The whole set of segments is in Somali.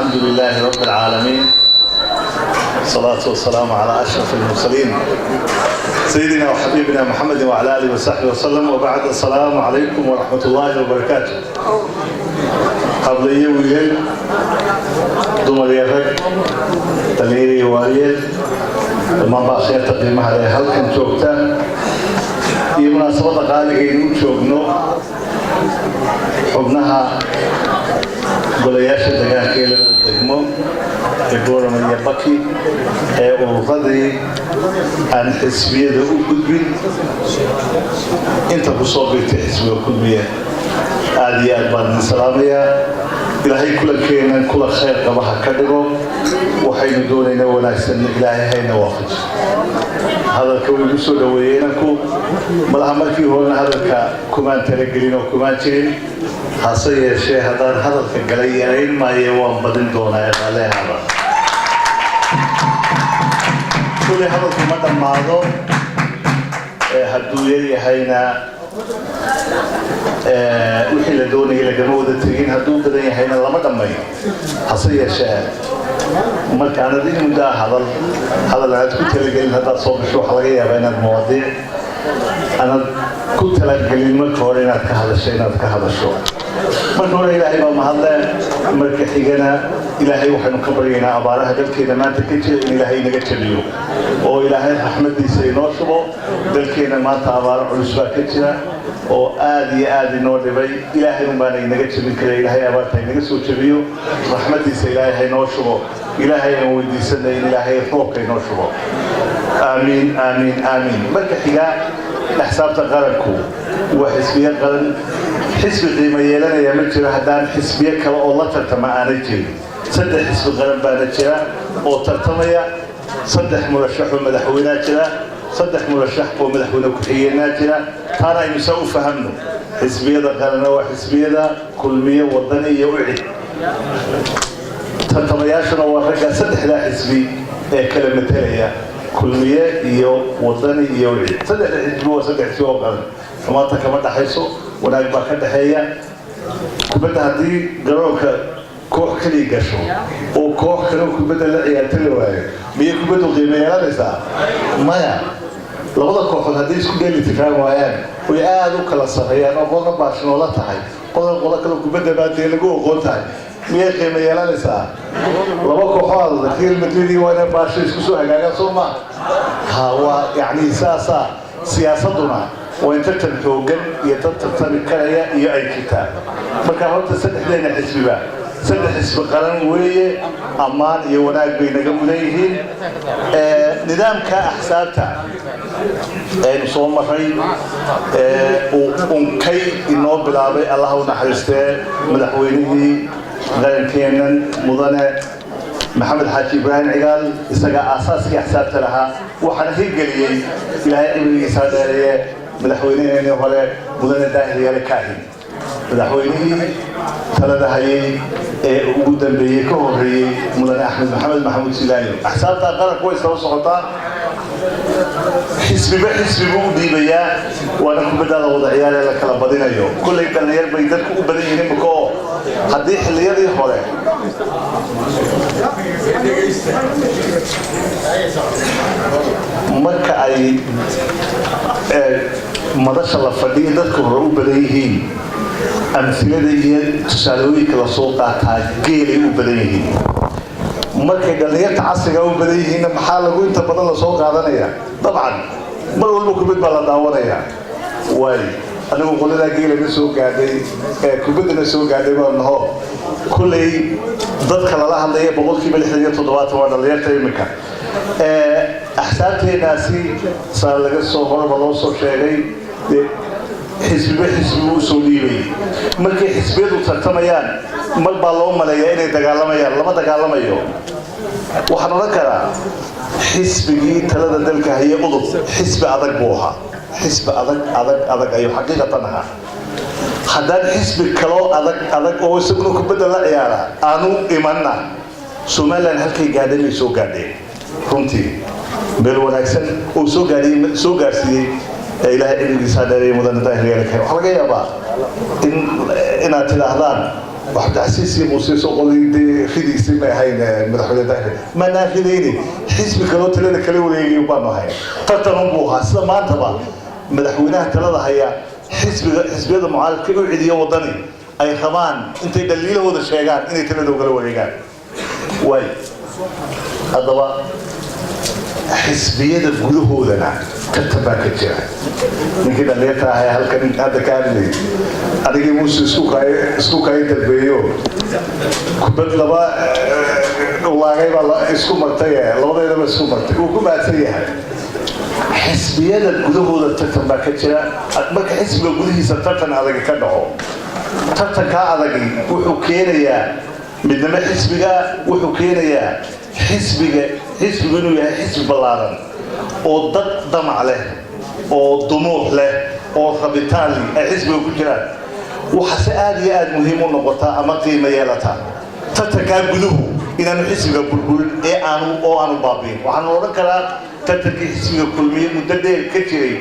الحمد لله رب العالمين، والصلاة والسلام على أشرف المرسلين، سيدنا وحبيبنا محمد وعلى آله وصحبه وسلم، وبعد، السلام عليكم ورحمة الله وبركاته. Hablo iyo wiilal, dumar iyo rag, dhalinyar iyo waayeel, dhammaan baa kheyrta qiimaha ee halkan joogta iyo munaasabadda qaaligaynu u joogno xubnaha golayaasha degaanka ee labada degmo ee Boorama iyo Baki ee ururadii aan xisbiyada u gudbin inta ku soo biirtay xisbiga Kulmiye, aada iyo aad baan idin salaamayaa. Ilaahay kulankeennan kula khayr qaba ha ka dhigo. Waxaynu doonaynaa wanaagsan, Ilaahay hayna waafaji. Hadalka wuu igu soo dhaweeyey inanku. Malaha markii horena hadalka kumaan talagelin oo kumaan jirin, hase yeeshee haddaan hadalka galay yarayn maaye, waan badin doonaa ee qaaleehaba. Kulli hadalku ma dhammaado, hadduu yar yahayna wixii la doonayay lagama wada tegin, hadduu badan yahayna lama dhammayn. Hase yeeshee markaanad in muddaa hadal aad ku talagelin haddaad soo gasho, waxaa laga yaabaa inaad mawaadiic aanad ku talagelin marka hore inaad ka hadasho. Marka hore Ilaahay baa mahadle. Marka xigana Ilaahay waxaynu ka baryaynaa abaaraha dalkeena maanta ka jira in Ilaahay naga jabiyo oo Ilaahay raxmadiisa inoo shubo. Dalkeena maanta abaaro culus baa ka jira oo aad iyo aad inoo dhibay. Ilaahay unbaana inaga jabin kara. Ilaahay abaarta inaga soo jabiyo, raxmadiisa Ilaahay haynoo shubo. Ilaahay aan weydiisanay in Ilaahay roobka inoo shubo. Aamiin, aamiin, aamiin. Marka xiga, axsaabta qaranku waa xisbiye qaran. Xisbi qiimo yeelanaya ma jiro haddaan xisbiye kale oo la tartama aanay jirin. Saddex xisbi qaran baana jira oo tartamaya. Saddex murashax oo madaxweynea jira, saddex murashax oo madaxweyne ku-xigeenaa jira. Taana aynu saa u fahamno. Xisbiyada qaranna waa xisbiyada Kulmiye, Wadani iyo UCID. Tartamayaashuna waa ragga saddexdaa xisbi ee kala matelaya, Kulmiye iyo Wadani iyo UCID. Saddexda xisbi waa saddex xisbi oo qaran. Xumaanta kama dhaxayso, wanaag baa ka dhaxeeya. Kubadda haddii garoonka koox kaliya gasho oo koox kale kubadda la ciyaartari waayo, miyay kubaddu qiimo yeelanaysaa? Maya. Labada kooxood hadday isku dheeli tiraan waayaan oy aada u kala sarreeyaan oo qolna baashinoola tahay, qodan qolo kale kubadda baa dee lagu oqoon tahay, miyay qiimo yeelanaysaa? Laba kooxood, Real Madrid iyo waa inay baasho isku soo hagaagaan, soo ma ha? Waa yacni saasaa siyaasadduna waa in tartan xoogan iyo dad tartami karaya iyo ay jirtaa. Marka horta saddexdeena xisbiba saddex xisbi qaran weeye, ammaan iyo wanaag bay naga mudan yihiin. Nidaamka axsaabta aynu soo maray uu unkay inoo bilaabay, Allah u naxariistee, madaxweynihii qarankeennan mudane Maxamed Xaaji Ibraahim Cigaal, isagaa aasaaskii axsaabta lahaa. Waxaana hirgeliyey, Ilaahay cimrigiisaa dheereeye, madaxweyneheenii hore mudane Daahir Yaale Kaahin, madaxweynihii talada hayay ee ugu dambeeyey ka horreeyey mudane Axmed Maxamed Maxamuud Silaayo. Axsaabta qaranku way isdaba socotaa, xisbiba xisbi buu u dhiibayaa, waana kubadda la wada ciyaaree la kala badinayo. Kollay dhallinyar bay dadku u badan yihiin imika, oo haddii xilliyadii hore marka ay madasha la fadhiya dadka hore u badan yihiin, amhilada iyo tusaalooyinka lasoo qaataa geelay u badan yihiin. Markay dhallinyarta casriga u badan yihiinna, maxaa lagu inta badan lasoo qaadanaya? Dabcan mar walba kubad baa la daawanaya. Waay anigu qoladaa geelana soo gaadhay ee kubaddana soo gaadhay baa naho. Kulley dadka lala hadlaya 60% waa dhallinyarta iminka. Axsaabteenaasi saa laga soo horeba loo soo sheegay, dee xisbiba xisbi u soo dhiibayay. Markay xisbiyadu tartamayaan mar baa loo maleeyaa inay dagaalamayaan. Lama dagaalamayo. Waxaan odhan karaa xisbigii talada dalka haye, UDUB, xisbi adag buu ahaa. Xisbi adag, adag, adag ayuu xaqiiqatan ahaa. Haddaan xisbi kaloo adag, adag oo isaguna kubadda la ciyaara aanu imanna, Somaliland halkay gaadhay bay soo gaadheen. Runtii meel wanaagsan oo soo gaadhiyey, soo gaarsiiyey ee Ilaahay cimrigiisa dheereeyay mudane Daahir Yaale. Waxaa laga yaabaa in inaad tidhaahdaan Cabdicasiis iyo Muuse soo qoday dee ridiisii may ahayn madaxweyne Daahir, maanaan ridayni, xisbi kaloo talada kala wareegay baanu ahayn. Tartan unbuu ahaa, sida maantaba madaxweynaha talada haya xisbiga xisbiyada mucaaradka u celiya Wadani ay rabaan intay dhaliilahooda sheegaan inay talada ugala wareegaan. Waay, haddaba xisbiyada gudahoodana tartan baa ka jira. Ninkii dhalinyarta ahay halkan hadda ka hadlayay, adigii Muuse isku kaay dambeeyo, kubad laba ulaagay baa isku martay, labadeedaba isku martay, wuu ku mahadsan yahay. Xisbiyada gudahooda tartan baa ka jira. Marka xisbiga gudihiisa tartan adagi ka dhaco, tartankaa adagi wuxuu keenayaa midnimo xisbiga, wuxuu keenayaa xisbiga xisbigu inuu yahay xisbi ballaaran oo dad damac leh oo dumuux leh oo rabitaan ay xisbiga ku jiraan. Waxaase aada iyo aada muhiim u noqotaa ama qiimo yeelataa tartankaa guduhu inaanu xisbiga burburin ee aanu oo aanu baabiin. Waxaanu odhan karaa tartankii xisbiga Kulmiye muddo dheer ka jiray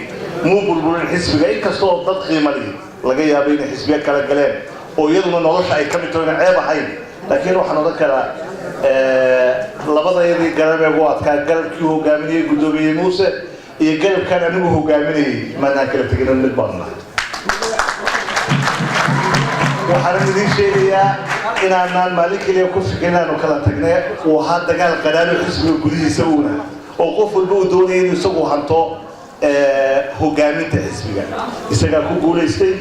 muu burburin xisbiga, inkastoo dad qiimali laga yaabay inay xisbiya kala galeen oo iyaduna nolosha ay ka mid taho, ceeb ahayn. Laakiin waxaan odhan karaa labadayadii garab ee ugu adkaa, garabkii hogaaminayay guddoomiye Muuse iyo garabkaan anigu hogaaminayay, maanaan kala tegin, mid baanu nahay. Waxaanan idiin sheegayaa inaanaan maalin keliya ku fikirin inaanu kala tagnay. Uu ahaa dagaal qadhaano xisbiga gudihiisa uuna oo qof walba uu doonaya inuu isagu hanto hogaaminta xisbiga. Isagaa ku guulaystay,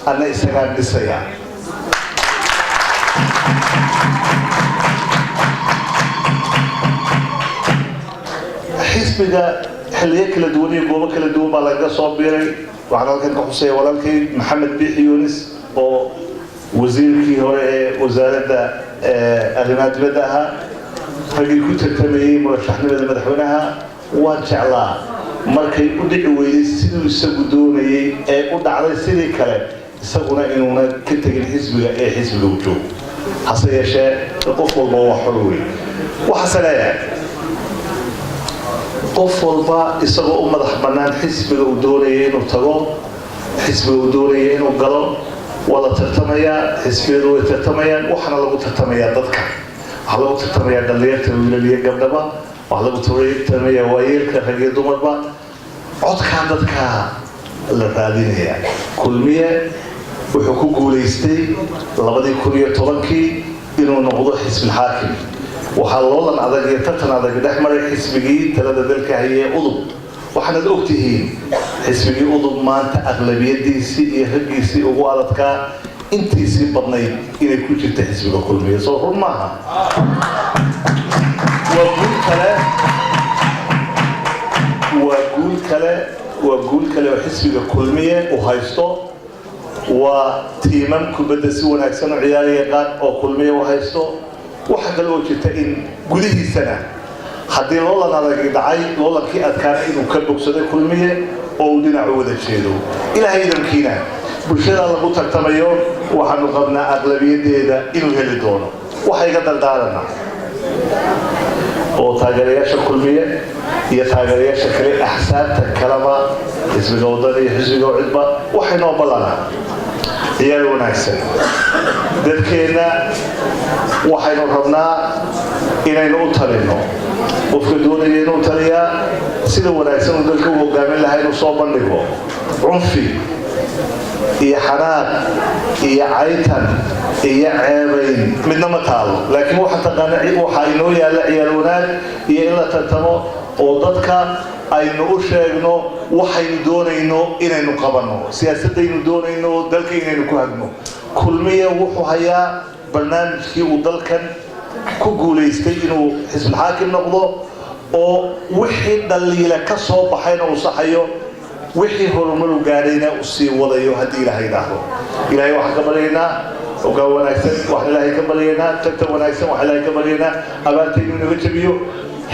anna isagaan dhisaya. Xisbiga xilliyo kala duwan iyo goobo kala duwan baa lagaga soo biiray. Waxaan halkan ka xuseeya walaalkay Maxamed Biixi Yunis oo wasiirkii hore ee wasaaradda arrimaha dibadda ahaa, raggii ku tartamayey murashaxnimada madaxweynaha. Waan jeclaa markay u dhici weyday siduu isagu doonayey ee u dhacday sidii kale, isaguna inuuna ka tegin xisbiga ee xisbiga u joogo. Hase yeeshee qof walba waa xor wey. Waxaase leeyahay, qof walba isagoo u madax bannaan xisbiga uu doonaya inuu tago, xisbiga uu doonaya inuu galo, waa la tartamayaa. Xisbiyadu way tartamayaan. Waxaana lagu tartamayaa dadka, waxaa lagu tartamayaa dhalinyarta, wiilal iyo gabdhaba, waxaa lagu tartamayaa waayeelka, rag iyo dumarba. Codkaa dadkaa la raadinayaa. Kulmiye wuxuu ku guulaystay 2010-kii inuu noqdo xisbilxaakim. Waxaa loolan adag iyo tartan adag dhex maray xisbigii talada dalka hayee UDUB. Waxaanad og tihiin xisbigii UDUB maanta aqlabiyadiisii iyo raggiisii ugu adadkaa intiisii badnayd inay ku jirta xisbiga Kulmiye. Soo run maaha? Waa guul kale, waa guul kale, waa guul kale oo xisbiga Kulmiye uu haysto. Waa tiimam kubadda si wanaagsan u ciyaaraya qaar oo Kulmiye u haysto. Waxaa kale oo jirta in gudihiisana haddii loolan adagi dhacay, loolankii adkaana inuu ka bogsaday Kulmiye oo uu dhinacu wada jeedo. Ilaahay idankiina bulshada lagu tartamayo waxaanu qabnaa aqlabiyadeeda inuu heli doono. Waxa iga dardaarana oo taageerayaasha Kulmiye iyo taageerayaasha kale axsaabta kaleba, xisbiga Wadani iyo xisbiga Cidba, waxay noo ballanaa ciyaar wanaagsan. Dadkeenna waxaynu rabnaa inaynu u talino. Qofka doonaya inuu taliyaa sida wanaagsan uu dalka u hogaamin lahaa inuu soo bandhigo. Cunfi iyo xanaaq iyo caytan iyo ceebayn midna ma taalo, laakiin waxa taqaana waxaa inoo yaalla ciyaar wanaag iyo in la tartamo oo dadka aynu u sheegno waxaynu doonayno inaynu qabanno, siyaasadaynu doonayno dalka inaynu ku hagno. Kulmiya wuxuu hayaa barnaamijkii uu dalkan ku guulaystay inuu xisbilxaakim noqdo, oo wixii dhaliila ka soo baxayna uu saxayo, wixii horumaru gaadhayna uu sii wadayo haddii Ilaahay idhaahdo. Ilaahay waxaan ka baryaynaa ogaan wanaagsan, waxaan Ilaahay ka baryaynaa tartan wanaagsan, waxaan Ilaahay ka baryaynaa abaarta inuu naga jabiyo.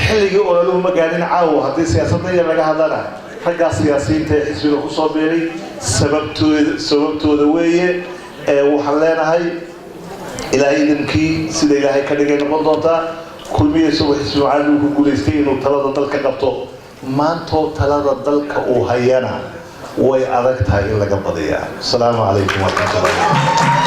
Xilligii ololuhu ma gaadhin caawo. Haddii siyaasadda yar laga hadlana, raggaa siyaasiyiinta ee xisbiga ku soo biiray sababtooda weeye. Ee waxaan leenahay Ilaahay idankii sida Ilaahay ka dhigay noqon doontaa. Kulmiye isagoo xisbi macaan uu ku guulaystay inuu talada dalka qabto, maantoo talada dalka uu hayana way adag tahay in laga badiyaa. Asalaamu calaykum waraxmatullahi.